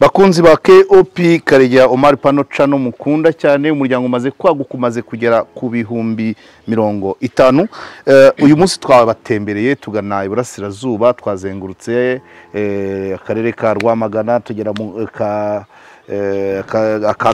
Bakunzi ba KOP Karegeya Omar Pano Channel mukunda cyane, umuryango umaze kwaguka umaze kugera ku 50,000. Uyu munsi twabatembereye tugana iburasirazuba, twazengurutse akarere ka Rwamagana, tugera mu ka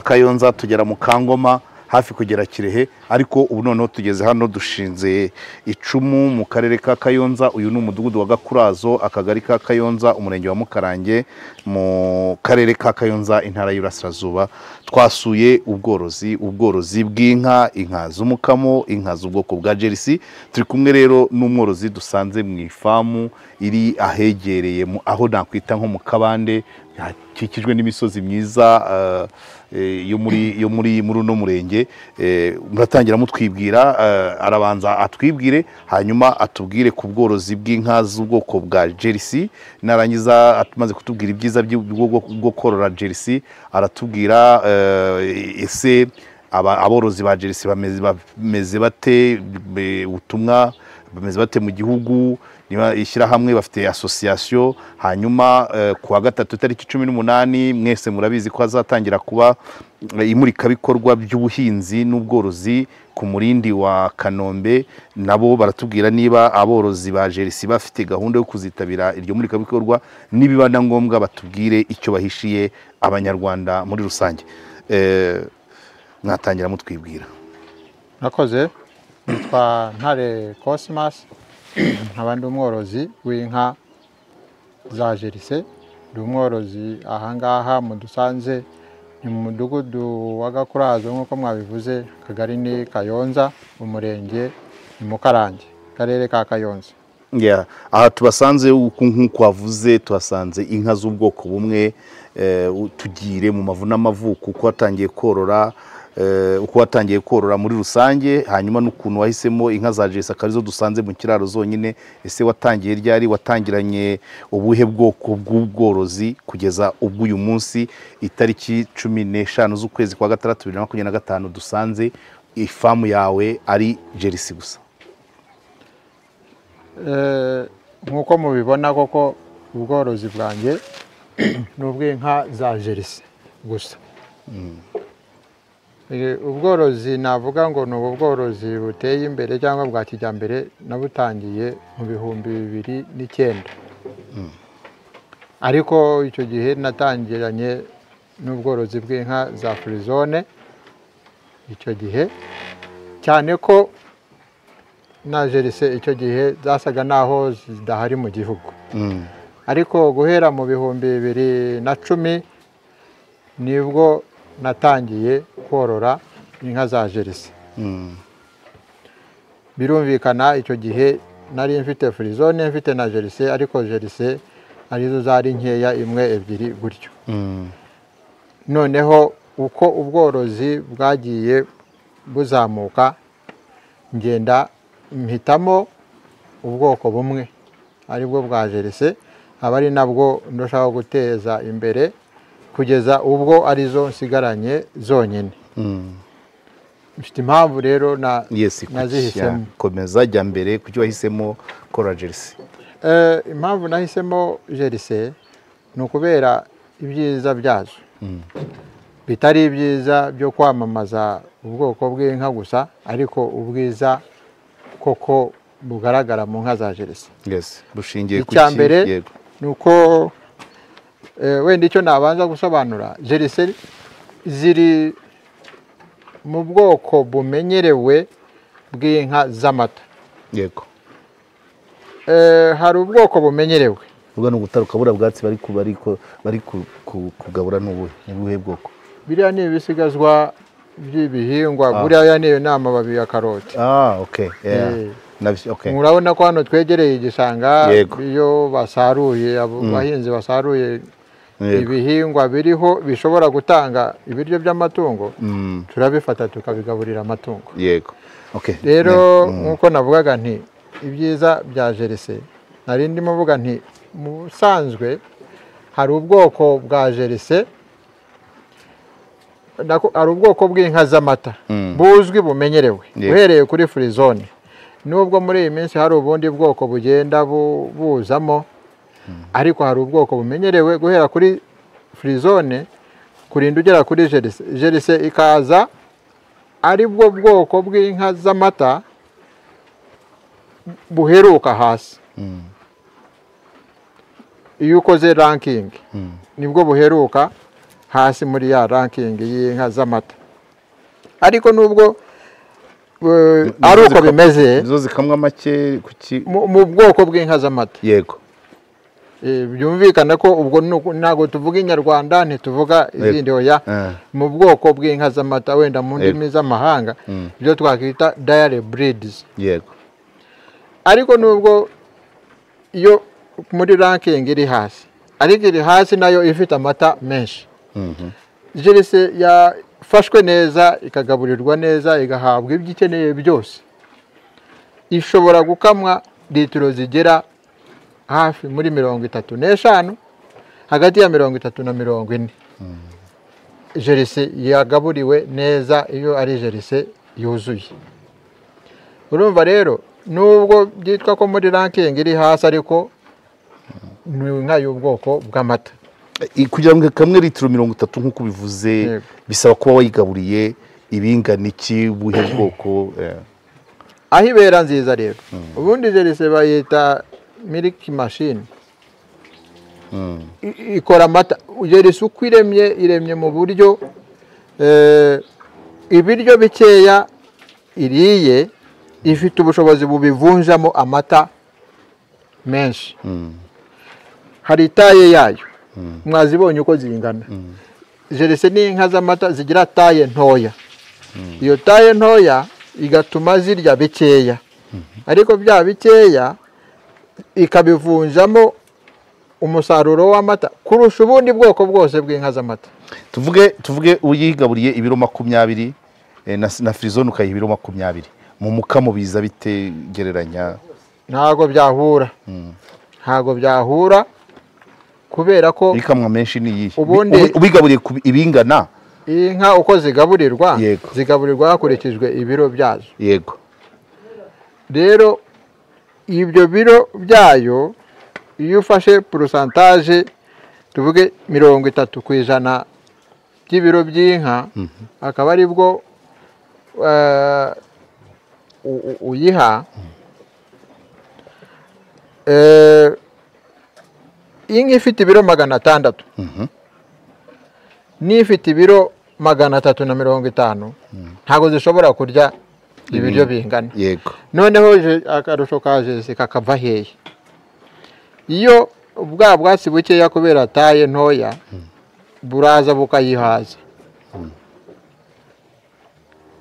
Kayonza, tugera mu Kangoma, hafi kugera Kirehe, ariko ubu noneho tugeze hano dushinze icumu mu karere ka Kayonza. Uyu ni umudugudu wa Gakurazo, akagari ka Kayonza, umurenge wa Mukarange, mu karere ka Kayonza, intara y'Iburasirazuba. Twasuye ubworozi bw'inka, inka z'umukamo, inka z'ubwoko bwa Jersey. Turi kumwe rero n'umworozi dusanze mu ifamu iri ahegereye aho nakwita nko mu kabande, hakikijwe n'imisozi myiza yo muri uno murenge. Muratangira mutwibwira, arabanza atwibwire, hanyuma atubwire ku bworozi bw'inka z'ubwoko bwa Jersey. Narangiza atumaze kutubwira ibyiza bwo korora Jersey, aratubwira ese aborozi ba Jersey bameze bate, ubutumwa bameze bate mu gihugu, niba ishyirahamwe bafite association. Hanyuma kuwa gatatu tariki 18 mwese murabizi ko hazatangira kuba imurikabikorwa by'ubuhinzi n'ubworozi ku murindi wa Kanombe. Nabo baratubwira niba aborozi ba Jersey bafite gahunda yo kuzitabira iryo murikabikorwa, nibiba na ngombwa batubwire icyo bahishiye abanyarwanda muri rusange. Mwatangira mutwibwira. Nakoze, nitwa Ntare Cosmas, nkaba ndi umworozi w'inka za Jersey. Ndi umworozi ahangaha mudusanze ni mu mudugudu wa Gakurazo nk'uko mwabivuze, akagari ni Kayonza, umurenge ni Mukarange, karere ka Kayonza. Aha tubasanze nk'uko wavuze, tuhasanze inka z'ubwoko bumwe. Tugire mu mavu n'amavuko uko watangiye korora, uko watangiye korora muri rusange, hanyuma n'ukuntu wahisemo inka za Jersey akarizo dusanze mu kiraro zonyine. Ese watangiye ryari, watangiranye ubuhe bwoko bw'ubworozi kugeza ubwo uyu munsi itariki 15 z'ukwezi kwa gatandatu 2025 dusanze ifamu yawe ari Jersey gusa? Nk'uko mubibona koko ubworozi bwanjye n'ubw'inka za Jersey gusa. Ubworozi navuga ngo ni ubworozi buteye imbere cyangwa bwa kijyambere, nabutangiye mu 2009. Ariko icyo gihe natangiranye n'ubworozi bw'inka za Frizone icyo gihe, cyane ko na Jersey icyo gihe zasaga naho zidahari mu gihugu. Ariko guhera mu 2010 nibwo natangiye korora inka za Jersey. Birumvikana icyo gihe nari mfite Frizone, mfite na Jersey, ariko Jersey arizo zari nkeya, imwe ebyiri gutyo. Noneho uko ubworozi bwagiye buzamuka, ngenda mpitamo ubwoko bumwe aribwo bwa Jersey, aba ari nabwo ndashaka guteza imbere kugeza ubwo arizo nsigaranye zonyine. Mfite impamvu rero nazihisemo. Komeza jya mbere, kuki wahisemo korora Jersey? Impamvu nahisemo Jersey ni ukubera ibyiza byazo. Bitari ibyiza byo kwamamaza ubwoko bw'inka gusa, ariko ubwiza koko bugaragara mu nka za Jersey. Yes, bushingiye ku ki? Nuko wenda icyo nabanza gusobanura, Jersey ziri mu bwoko bumenyerewe bw'inka z'amata. Yego. Hari ubwoko bumenyerewe. Ubwo no gutaruka bura bwatsi bari kugabura n'ubuhe, ni buhe bwoko? Biriya ni ibisigazwa by'ibihingwa, buriya ni amababi ya karoti. Okay. Yeah. Okay. Murabona ko hano twegereye igishanga, iyo basaruye, abahinzi basaruye ibihingwa biriho bishobora gutanga ibiryo by'amatungo, turabifata tukabigaburira amatungo. Yego. Okay. Rero nkuko navugaga nti ibyiza bya Jersey, nari ndimo mvuga nti mu busanzwe hari ubwoko bwa Jersey, hari ubwoko bw'inka z'amata buzwi bumenyerewe uhereye kuri Frizone. Nubwo muri iyi minsi hari ubundi bwoko bugenda buzamo, ariko hari ubwoko bumenyerewe guhera kuri Frisonne kurinda ugera kuri Jersey. Jersey ikaza ari bwo bwoko bw'inka z'amata buheruka hasi. Iyo ukoze ranking nibwo buheruka hasi muri ya ranking y'inka z'amata. Ariko nubwo ari uko bimeze, nizo zikamwa make kuki mu bwoko bw'inka z'amata. Yego. Byumvikana ko ubwo ntago tuvuga inyarwanda, ntituvuga izindi, oya, mu bwoko bw'inka z'amata wenda mu ndimi z'amahanga ibyo twakwita dairy breeds. Yego. Ariko nubwo iyo muri ranking iri hasi, ariko iri hasi nayo ifite amata menshi. Jersey yafashwe neza, ikagaburirwa neza, igahabwa ibyo ikeneye byose, ishobora gukamwa litiro zigera hafi muri 35, hagati ya 30 na 40. Jersey yagaburiwe neza iyo ari Jersey yuzuye. Urumva rero nubwo byitwa ko muri ranking iri hasi, ariko ni inka y'ubwoko bw'amata. Kugira ngo kamwe litiro 30 nk'uko bivuze, bisaba kuba wayigaburiye ibingana iki, buhe bwoko? Aho ibera nziza rero, ubundi Jersey bayita milk machine. Ikora amata. Jersey uko iremye, iremye mu buryo ibiryo bikeya iriye ifite ubushobozi bubivunjamo amata menshi. Hari taille yayo, mwazibonye uko zingana. Jersey ni inka z'amata zigira taille ntoya. Iyo taille ntoya igatuma zirya bikeya, ariko bya bikeya ikabivunjamo umusaruro w'amata kurusha ubundi bwoko bwose bw'inka z'amata. Tuvuge uyigaburiye ibiro 20 na Frisonne ukayiha ibiro 20, mu mukamo biza bitegereranya? Ntago byahura. Ntago byahura kubera ko ikamwa menshi ni iyihe? Ubundi ubigaburiye ibingana inka uko zigaburirwa, zigaburirwa hakurikijwe ibiro byazo. Yego. Rero ibyo biro byayo iyo ufashe pourcentage tuvuge 30% by'ibiro by'inka, akaba ari bwo uyiha. Inka ifite ibiro 600 n'ifite ibiro 350 ntabwo zishobora kurya ibiryo bingana. Yego. Noneho akarusho ka Jersey kakava hehe? Iyo bwa bwatsi bukeya kubera taille ntoya buraza bukayihaza.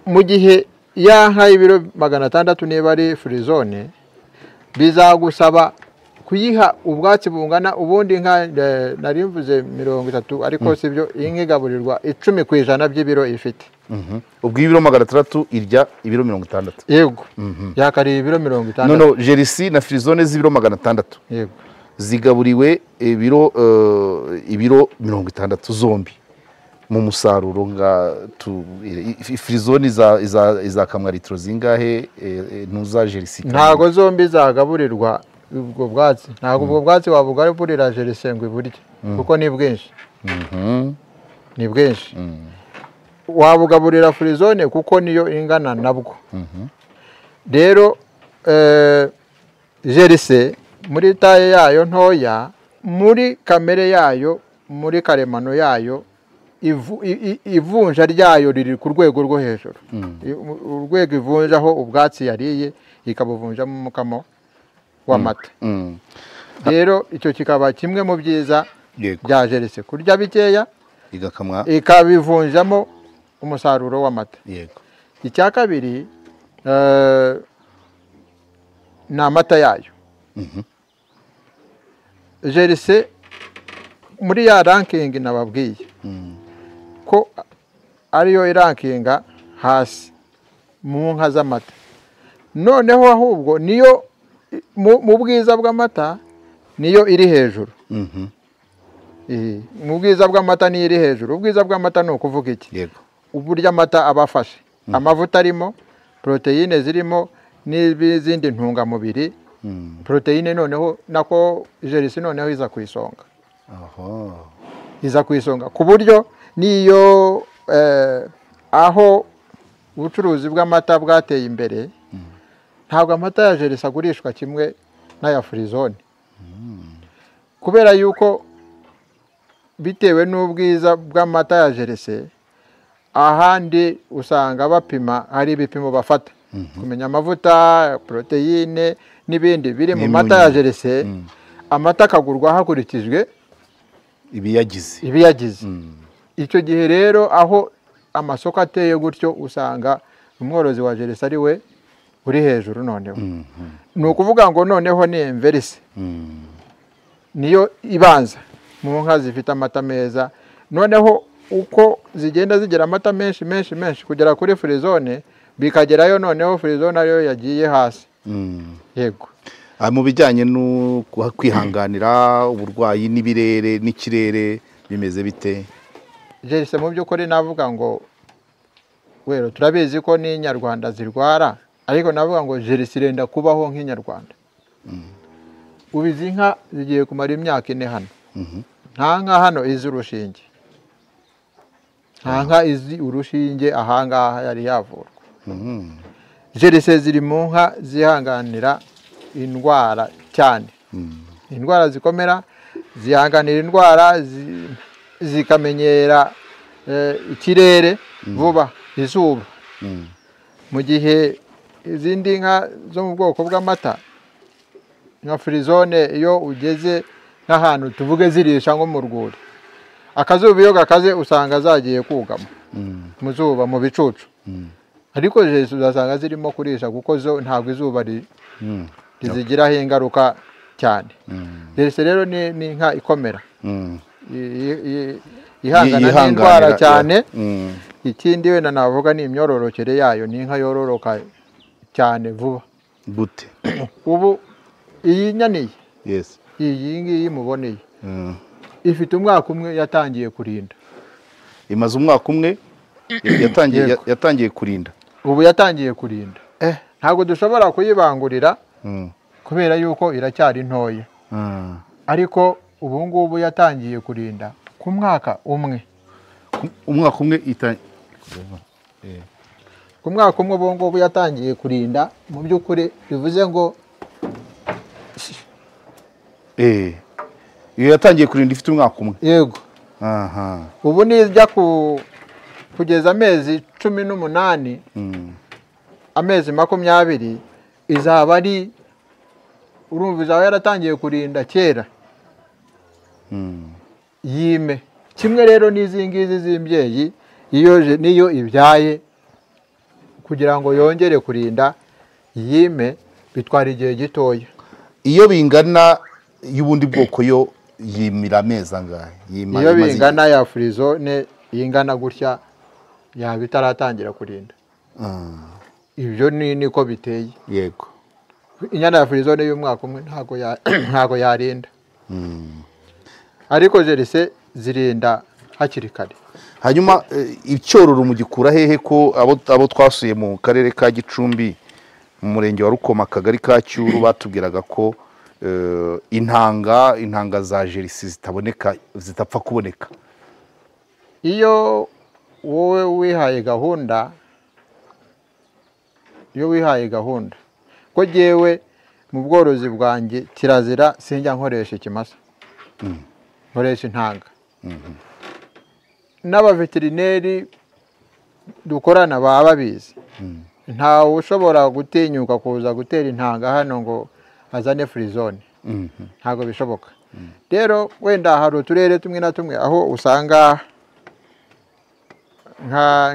Mu gihe ya nka ibiro 600 niba ari Frisonne, bizagusaba kuyiha ubwatsi bungana ubundi nka nari mvuze 30, ariko sibyo, inka igaburirwa 10% by'ibiro ifite. Ubwo ibiro 600 irya ibiro 60. Yego. Yakariye ibiro 60. No, Jersey na Frisonne z'ibiro 600. Yego. Zigaburiwe ibiro 60 zombi. Mu musaruro nga Frisonne izakamwa litiro zingahe ntuza Jersey? Ntago zombi zagaburirwa ubwo bwatsi. Ntago ubwo bwatsi wabugaburira Jersey ngo iburye, kuko ni bwinshi. Ni bwinshi. Wabugaburira Frisonne kuko niyo ingana nabwo. Rero Jersey muri taille yayo ntoya, muri kamere yayo, muri karemano yayo, ivunja ryayo riri ku rwego rwo hejuru. Urwego ivunjaho ubwatsi yariye ikabuvunjamo umukamo w'amata. Rero icyo kikaba kimwe mu byiza bya Jersey, kurya bikeya igakamwa ikabivunjamo umusaruro w'amata. Yego. Icya kabiri ni amata yayo. Jersey muri ya ranking nababwiye ko ariyo irankinga hasi mu nka z'amata. Noneho ahubwo niyo mu bwiza bw'amata niyo iri hejuru. Mu bwiza bw'amata niyo iri hejuru. Ubwiza bw'amata ni ukuvuga iki? Yego. Uburyo amata abafashe, amavuta arimo, proteine zirimo n'izindi ntungamubiri. Proteine noneho nako Jersey noneho iza ku isonga. Aha. Iza ku isonga ku buryo niyo aho ubucuruzi bw'amata bwateye imbere, ntabwo amata ya Jerise agurishwa kimwe n'aya Frizone, kubera yuko bitewe n'ubwiza bw'amata ya Jerise, ahandi usanga bapima, hari ibipimo bafata kumenya amavuta, poroteyine n'ibindi biri mu mata ya Jerise. Amata akagurwa hakurikijwe ibiyagize. Icyo gihe rero aho amasoko ateye gutyo, usanga umworozi wa Jerise ari we uri hejuru. Noneho ni ukuvuga ngo noneho ni inverse, niyo ibanza mu nka zifite amata meza. Noneho uko zigenda zigira amata menshi menshi menshi kugera kuri Frizone, bikagerayo noneho Frizone ariyo yagiye hasi. Yego. Mu bijyanye no kwihanganira uburwayi n'ibirere n'ikirere bimeze bite? Jerise mu by'ukuri navuga ngo wero turabizi ko n'inyarwanda zirwara, ariko navuga ngo Jerise irenda kubaho nk'inyarwanda. Ubu izi nka zigiye kumara imyaka 4 hano. Nta nka hano izi urushinge, nta nka izi urushinge ahangaha yari yavurwa. Jerise ziri mu nka zihanganira indwara cyane, indwara zikomera, zihanganira indwara, zikamenyera ikirere vuba, izuba. Mu gihe izindi nka zo mu bwoko bw'amata nka Frizone, iyo ugeze nk'ahantu tuvuge zirisha nko mu rwuri, akazuba iyo gakaze usanga zagiye kugama mu zuba mu bicucu. Ariko Jerise uzasanga zirimo kurisha, kuko zo ntabwo izuba rizigiraho ingaruka cyane. Jerise rero ni inka ikomera, ihangana n'indwara cyane. Ikindi wenda navuga ni imyororokere yayo, ni inka yororoka cyane vuba. Gute? Ubu iyi nyaniye, yes, iyi ngiyi muboneye, ifite umwaka umwe yatangiye kurinda. Imaze umwaka umwe yatangiye kurinda. Ubu yatangiye kurinda. Ntabwo dushobora kuyibangurira kubera yuko iracyari ntoya. Ariko ubu ngubu yatangiye kurinda ku mwaka umwe. Umwaka umwe ku mwaka umwe ubu ngubu yatangiye kurinda. Mu by'ukuri bivuze ngo iyo yatangiye kurinda ifite umwaka umwe. Yego. Ubu nijya kugeza amezi 18, amezi 20, izaba ari, urumva izaba yaratangiye kurinda kera. Yime kimwe rero n'izi ngizi z'imbyeyi, iyo niyo ibyaye kugira ngo yongere kurinda yime bitwara igihe gitoya. Iyo bingana y'ubundi bwoko yo yimira amezi angahe? Iyo bingana ya Frizone yingana gutya yaba itaratangira kurinda. Ibyo ni niko biteye. Yego. Inyana ya Frizone y'umwaka umwe ntago yarinda. Ariko Jerise zirinda hakiri kare. Hanyuma icyororo mugikura hehe ko abo twasuye mu karere ka Gicumbi mu murenge wa Rukoma akagari ka Cyuru batubwiraga ko intanga za Jerise zitaboneka, zitapfa kuboneka? Iyo wowe wihaye gahunda, iyo wihaye gahunda ko jewe mu bworozi bwanjye kirazira sinjya nkoresha ikimasa, nkoresha intanga. N'abaveterineri dukorana baba babizi, ntawe ushobora gutinyuka kuza gutera intanga hano ngo azane Frizone, ntabwo bishoboka. Rero wenda hari uturere tumwe na tumwe aho usanga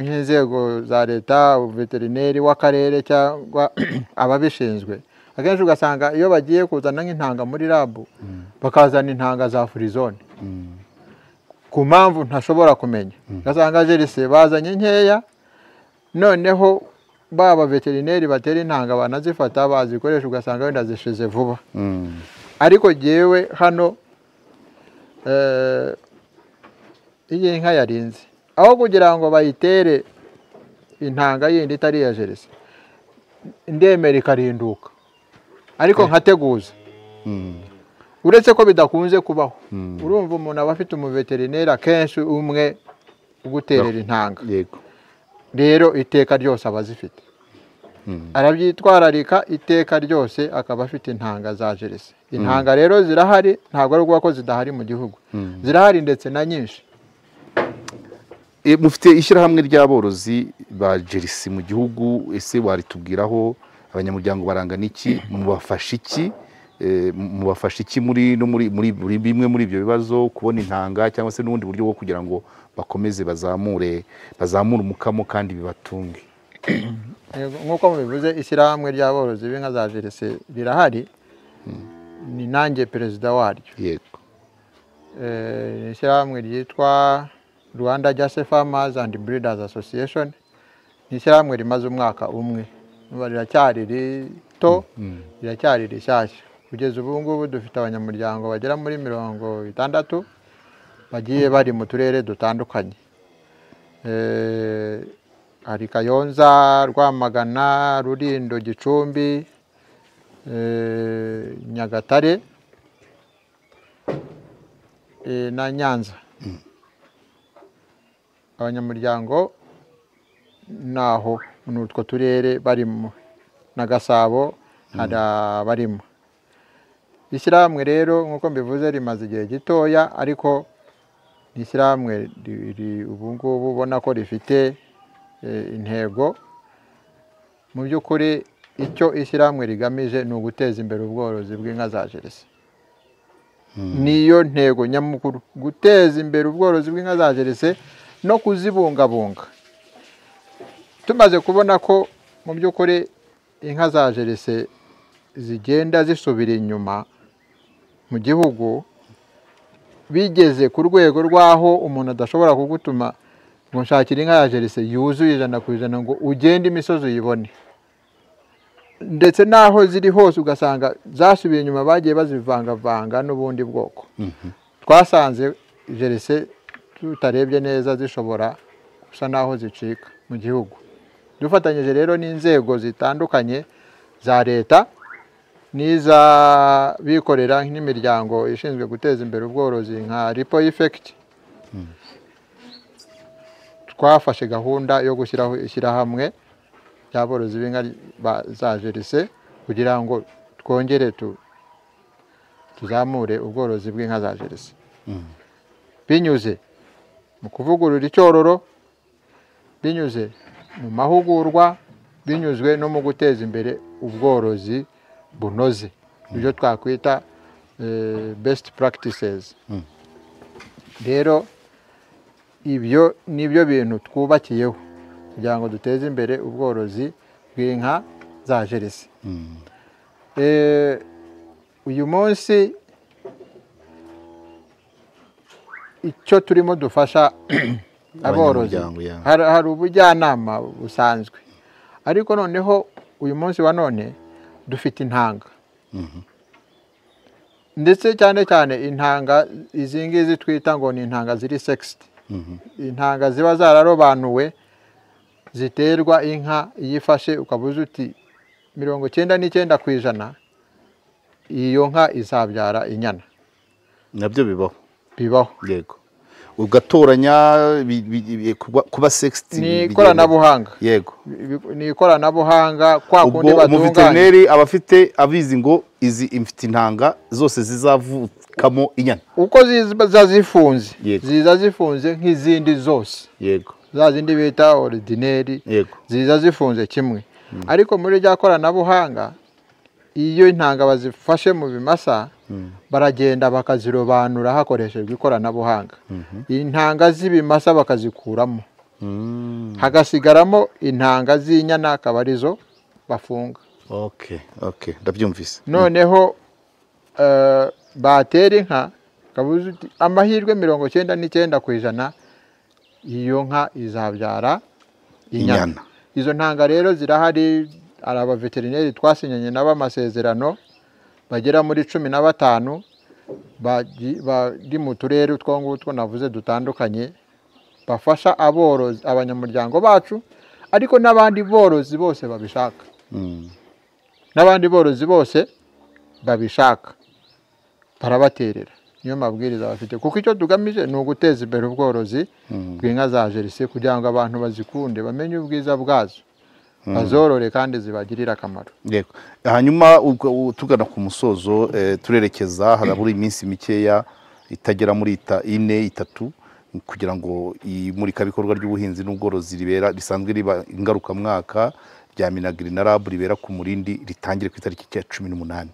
nk'inzego za leta, veterineri w'akarere cyangwa ababishinzwe, akenshi ugasanga iyo bagiye kuzana nk'intanga muri rabu bakazana intanga za Frizone ku mpamvu ntashobora kumenya. Ugasanga Jerise bazanye nkeya, noneho baba veterineri batera intanga banazifata bazikoresha, ugasanga wenda zishize vuba. Ariko jewe hano iyi nka yarinze, aho kugira ngo bayitere intanga yindi itari iya Jerise, ndemera ikarinduka, ariko nkateguza. Uretse ko bidakunze kubaho. Urumva umuntu aba afite umuveterineri akenshi umwe uguterera intanga. Yego. Rero iteka ryose aba azifite. Arabyitwararika iteka ryose akaba afite intanga za Jersey. Intanga rero zirahari, ntabwo ari ukuvuga ko zidahari mu gihugu. Zirahari ndetse na nyinshi. Mufite ishyirahamwe ry'aborozi ba Jersey mu gihugu, ese waritubwiraho abanyamuryango barangana iki, mubafasha iki? Mubafasha iki muri no muri muri bimwe muri ibyo bibazo, kubona intanga cyangwa se n'ubundi buryo bwo kugira ngo bakomeze bazamure umukamo kandi bibatunge? Nk'uko mubivuze, ishyirahamwe ry'aborozi b'inka za Jersey rirahari, ni nanjye perezida waryo. Yego. Ishyirahamwe ryitwa Rwanda Jersey Farmers and Breeders Association, ni ishyirahamwe rimaze umwaka umwe, riracyari rito, riracyari rishyashya. Kugeza ubu ngubu dufite abanyamuryango bagera muri 60 bagiye bari mu turere dutandukanye. Hari Kayonza, Rwamagana, Rulindo, Gicumbi, Nyagatare na Nyanza. Abanyamuryango naho muri utwo turere barimo, na Gasabo hari abarimo. Ishyirahamwe rero nk'uko mbivuze rimaze igihe gitoya, ariko ni ishyirahamwe ubu ngubu ubona ko rifite intego. Mu by'ukuri icyo ishyirahamwe rigamije ni uguteza imbere ubworozi bw'inka za Jersey. Niyo ntego nyamukuru, guteza imbere ubworozi bw'inka za Jersey no kuzibungabunga. Tumaze kubona ko mu by'ukuri inka za Jersey zigenda zisubira inyuma mu gihugu, bigeze ku rwego rw'aho umuntu adashobora kugutuma ngo nshakire inka ya Jersey yuzuye 100% ngo ugende imisozi uyibone. Ndetse n'aho ziri hose ugasanga zasubiye inyuma, bagiye bazivangavanga n'ubundi bwoko. Twasanze Jersey tutarebye neza zishobora gusa n'aho zicika mu gihugu. Dufatanyije rero n'inzego zitandukanye za leta n'iza bikorera n'imiryango ishinzwe guteza imbere ubworozi nka Ripple Effect, twafashe gahunda yo gushyiraho ishyirahamwe ry'aborozi b'inka za Jersey kugira ngo twongere tuzamure ubworozi bw'inka za Jersey. Binyuze mu kuvugurura icyororo, binyuze mu mahugurwa, binyuzwe no mu guteza imbere ubworozi bunoze, ibyo twakwita best practices. Rero ibyo nibyo bintu twubakiyeho kugira ngo duteze imbere ubworozi bw'inka za Jersey. Uyu munsi icyo turimo dufasha aborozi, hari ubujyanama busanzwe, ariko noneho uyu munsi wa none dufite intanga. Ndetse cyane cyane intanga izi ngizi twita ngo ni intanga ziri sexed. Intanga ziba zararobanuwe ziterwa inka yifashe ukabuza uti 99% iyo nka izabyara inyana. Nabyo bibaho. Bibaho. Yego. Ugatoranya kuba sexed ni ikoranabuhanga. Yego. Ni ikoranabuhanga kwa kundi batunganya. Umuveterineri abafite abizi ngo izi imfite intanga zose zizavukamo inyana. Uko ziza zifunze, ziza zifunze nk'izindi zose. Yego. Za zindi bita ordinaire. Yego. Ziza zifunze kimwe. Ariko muri rya koranabuhanga iyo intanga bazifashe mu bimasa baragenda bakazirobanura hakoreshejwe ikoranabuhanga. Intanga z'ibimasa bakazikuramo, hagasigaramo intanga z'inyana akaba arizo bafunga. Okay, okay, ndabyumvise. Noneho batera inka kabuze amahirwe 99% iyo nka izabyara inyana. Izo ntanga rero zirahari, ari abaveterineri twasinyanye nabo amasezerano bagera muri 15 bari mu turere utwo ngutwo navuze dutandukanye, bafasha aborozi abanyamuryango bacu, ariko n'abandi borozi bose babishaka. N'abandi borozi bose babishaka Barabaterera. Niyo mabwiriza bafite, kuko icyo tugamije ni uguteza imbere ubworozi bw'inka za Jersey kugira ngo abantu bazikunde, bamenye ubwiza bwazo, bazorore kandi zibagirire akamaro. Yego. Hanyuma tugana ku musozo, turerekeza harabura iminsi mikeya itagera muri 4, 3 kugira ngo imurikabikorwa ry'ubuhinzi n'ubworozi ribera risanzwe riba ingarukamwaka rya Minagri na RAB ribera ku Murindi ritangire ku itariki ya 18.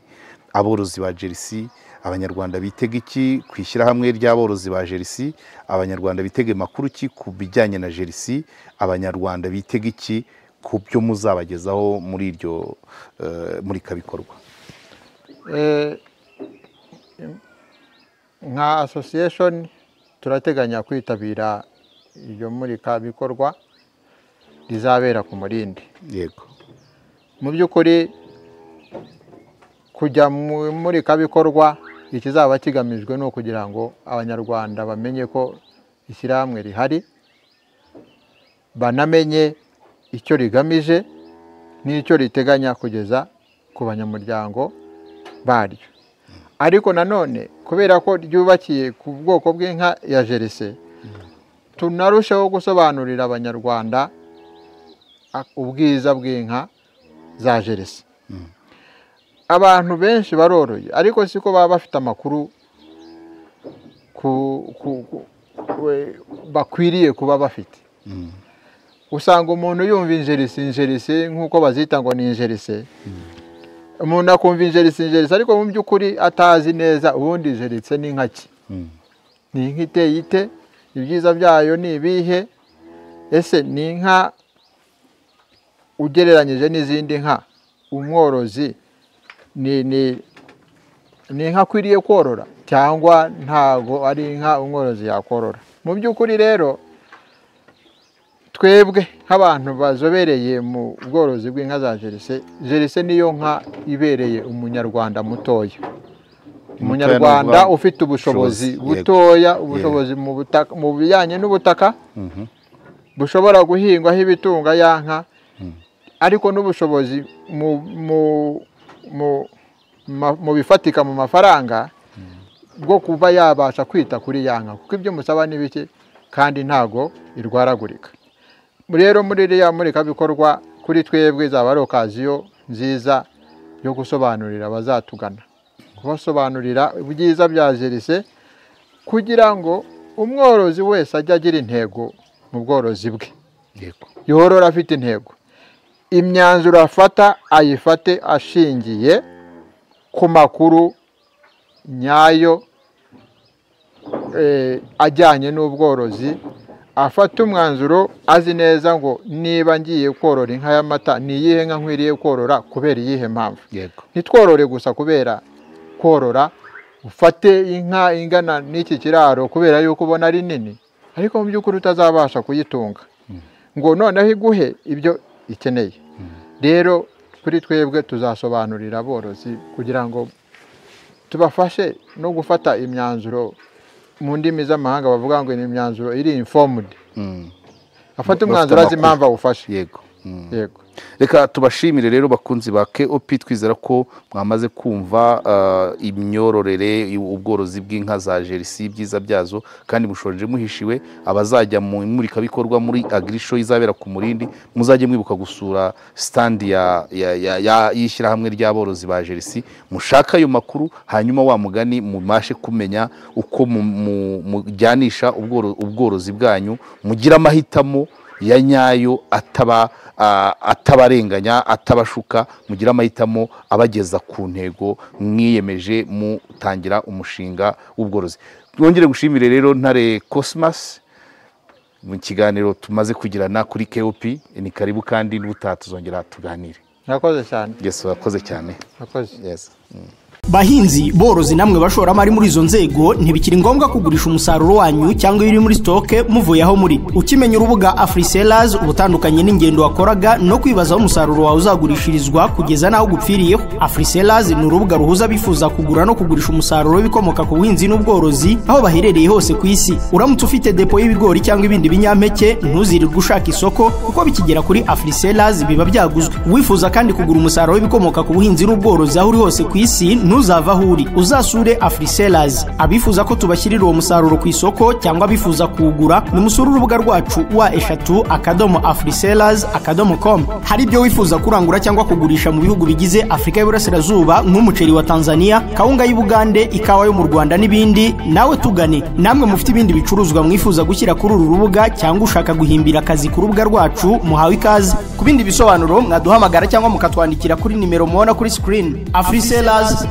Aborozi ba Jersey, abanyarwanda bitega iki ku ishyirahamwe ry'aborozi ba Jersey? Abanyarwanda bitege makuru ki ku bijyanye na Jersey? Abanyarwanda bitega iki ku byo muzabagezaho muri iryo murikabikorwa? Nka association turateganya kwitabira iryo murikabikorwa rizabera ku Murindi. Yego. Mu by'ukuri kujya mu murikabikorwa ikizaba kigamijwe no kugira ngo abanyarwanda bamenye ko ishyirahamwe rihari, banamenye icyo rigamije n'icyo riteganya kugeza ku banyamuryango baryo. Ariko nanone kubera ko ryubakiye ku bwoko bw'inka ya Jersey, tunarushaho gusobanurira abanyarwanda ubwiza bw'inka za Jersey. Abantu benshi baroroye, ariko siko baba bafite amakuru bakwiriye kuba bafite. Usanga umuntu yumva injerisi nk'uko bazita ngo ni injerisi, umuntu akumva injerisi ariko mu by'ukuri atazi neza ubundi injerisi ni inka ki, ni inka iteye ite, ibyiza byayo ni ibihe, ese ni inka ugereranyije n'izindi nka umworozi ni inka akwiriye korora cyangwa ntago ari inka umworozi yakorora. Mu by'ukuri rero twebwe nk'abantu bazobereye mu bworozi bw'inka za Jersey, Jersey niyo nka ibereye umunyarwanda mutoya, umunyarwanda ufite ubushobozi butoya, ubushobozi mu bijyanye n'ubutaka bushobora guhingwaho ibitunga ya nka, ariko n'ubushobozi mu bifatika mu mafaranga bwo kuba yabasha kwita kuri ya nka, kuko ibyo musaba ni bike kandi ntago irwaragurika. Rero muri iriya murikabikorwa kuri twebwe zaba ari okaziyo nziza yo gusobanurira abazatugana, kubasobanurira ibyiza bya Jersey kugira ngo umworozi wese ajye agira intego mu bworozi bwe, yorora afite intego, imyanzuro afata ayifate ashingiye ku makuru nyayo ajyanye n'ubworozi, afata umwanzuro azi neza ngo niba ngiye korora inka y'amata ni iyihe nka nkwiriye korora kubera iyihe mpamvu. Ntitworore gusa kubera korora, ufate inka ingana n'iki kiraro kubera yuko ubona ari nini, ariko mu by'ukuri utazabasha kuyitunga ngo noneho iguhe ibyo ikeneye. Rero kuri twebwe tuzasobanurira aborozi kugira ngo tubafashe no gufata imyanzuro mu ndimi z'amahanga bavuga ngo ni imyanzuro iri informed. Afata umwanzuro azi impamvu awufashe. Yego. Yego. Reka tubashimire rero bakunzi ba KOP, twizera ko mwamaze kumva imyororere ubworozi bw'inka za Jersey, ibyiza byazo, kandi mushonje muhishiwe. Abazajya mu imurikabikorwa muri Agrishow izabera ku Murindi, muzajye mwibuka gusura stand ya y'ishyirahamwe ry'aborozi ba Jersey, mushaka ayo makuru, hanyuma wa mugani mumashe kumenya uko mujyanisha ubworozi bwanyu, mugira amahitamo ya nyayo atabarenganya, atabashuka, mugira amahitamo abageza ku ntego mwiyemeje mutangira umushinga w'ubworozi. Twongere gushimire rero Ntare Cosmas mu kiganiro tumaze kugirana kuri KOP. Ni karibu kandi n'ubutaha tuzongera tuganire. Murakoze cyane. Yes, murakoze cyane. Murakoze. Yes. Bahinzi borozi namwe bashoramari muri izo nzego, ntibikiri ngombwa kugurisha umusaruro wanyu cyangwa ibiri muri stoke muvuye aho muri. Ukimenya urubuga AfriSellers ubutandukanye n'ingendo wakoraga no kwibaza aho umusaruro wawe uzagurishirizwa kugeza naho gupfiriyeho. AfriSellers ni urubuga ruhuza abifuza kugura no kugurisha umusaruro w'ibikomoka ku buhinzi n'ubworozi aho baherereye hose ku isi. Uramutse ufite depo y'ibigori cyangwa ibindi binyampeke, ntuzirirwe ushaka isoko kuko bikigera kuri AfriSellers biba byaguzwe. Wifuza kandi kugura umusaruro w'ibikomoka ku buhinzi n'ubworozi aho uri hose ku isi, Ntuzava aho uri, uzasure Afrisellers. Abifuza ko tubashyirira uwo musaruro ku isoko cyangwa abifuza kuwugura, nimusure urubuga rwacu www.afrisellers.com. Hari ibyo wifuza kurangura cyangwa kugurisha mu bihugu bigize Afurika y'Iburasirazuba, nk'umuceri wa Tanzania, kawunga y'Ubugande, ikawa yo mu Rwanda n'ibindi, nawe tugane. Namwe mufite ibindi bicuruzwa mwifuza gushyira kuri uru rubuga cyangwa ushaka guhimbira akazi ku rubuga rwacu, muhawe ikaze. Ku bindi bisobanuro mwaduhamagara cyangwa mukatwandikira kuri nimero mubona kuri screen. Afrisellers,